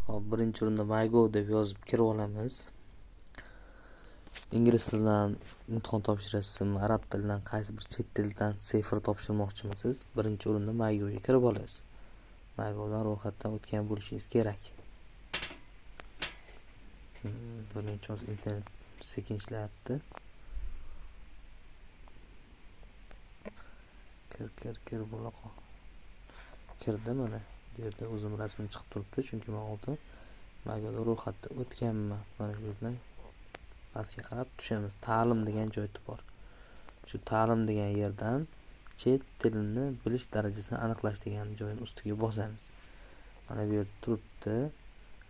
Hop, birinchi o'rinda MyGov deb yozib kirib olamiz. Ingliz tilidan imtihon topshirasizmi, arab tilidan, qaysi bir chet tildan CEFR topshirmoqchimisiz? Birinchi o'rinda MyGovga kirib olasiz. MyGovdan ro'yxatdan o'tgan bo'lishingiz kerak. Birinchi hozir internet sekin ishlayapti. Kir, kir, kir, bo'la qol. Kirdi mana. Bu yerda o'zim rasmim chiqib turibdi, chunki men oldin MyGovda ro'yxatdan o'tganman. Mana bu yerdan pastga qarab tushamiz. Ta'lim degan joy bor. Shu ta'lim degan yerdan chet tilini bilish darajasini aniqlash degan joyning ustiga bosamiz. Mana bu yerda turibdi.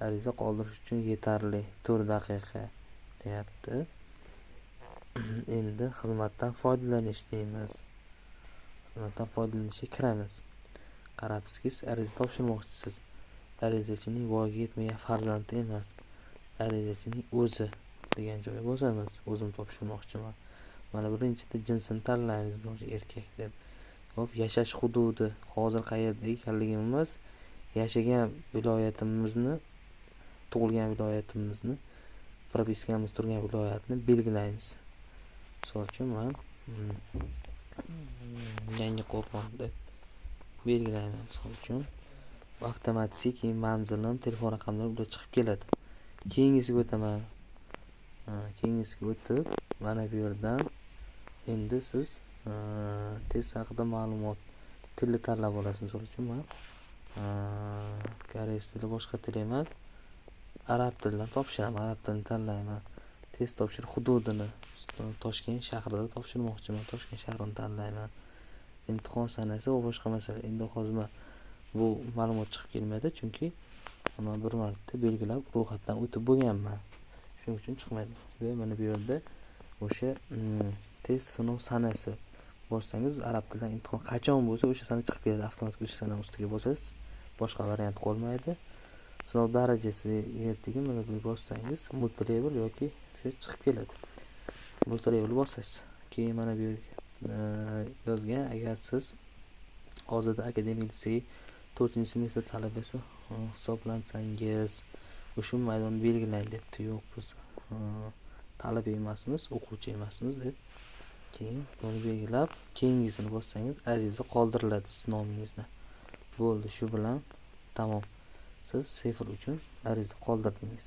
Ariza qoldirish uchun yetarli 4 daqiqa deyapti. Endi xizmatdan foydalanish deymiz. Xizmatdan foydalanishga kiramiz. Qarabsizki, siz ariza topshirmoqchisiz. Arizachining voyaga yetmagan farzandi emas, arizachining o'zi degan joyga bosamiz. O'zim topshirmoqchiman. Mana birinchida jinsini tanlaymiz, misol erkak deb. Hop, yashash hududi, hozir qayerda ekanligimiz, yashagan viloyatimizni, tug'ilgan viloyatimizni, propiskamiz turgan viloyatni belgilaymiz. Misol uchun men Yangiqo'rg'on deb belgilayman. Misol uchun avtomatik keyin manzilim, telefon raqamlari ular chiqib keladi. Keyingisiga o'taman. Keyingisiga o'tib, mana bu yerdan endi siz test haqida ma'lumot tilni tanlab olasiz. Misol uchun men koreys tili, boshqa til emas, arab tilidan topshiraman, arab tilini tanlayman. Test topshirish hududini Toshkent shahrida topshirmoqchiman, Toshkent shahrini tanlayman. Imtihon sanasi va boshqa masala. Endi hozir men bu ma'lumot chiqib kelmaydi, chunki men bir marta belgilab ro'yxatdan o'tib bo'lganman. Shuning uchun chiqmaydi. Va mana bu yerda o'sha test sinov sanasi bossangiz, arab tilidan imtihon qachon bo'lsa o'sha sana chiqib keladi. Avtomatik o'sha sana ustiga bosasiz, boshqa variant qolmaydi. Sinov darajasi ertaga mana buni bossangiz multilevel yoki o'sha chiqib keladi. Multilevel bosasiz. Keyin mana bu yerga yozgan, agar siz hozirda akademik litsey 4-semestr talabasi hisoblansangiz, o'sha maydonni belgilang debdi. Yo'q, biz talaba emasmiz, o'quvchi emasmiz deb. Keyin buni belgilab, keyingisini bossangiz ariza qoldiriladi siz nomingizdan. Bo'ldi, shu bilan tamom. Siz CEFR uchun ariza qoldirdingiz.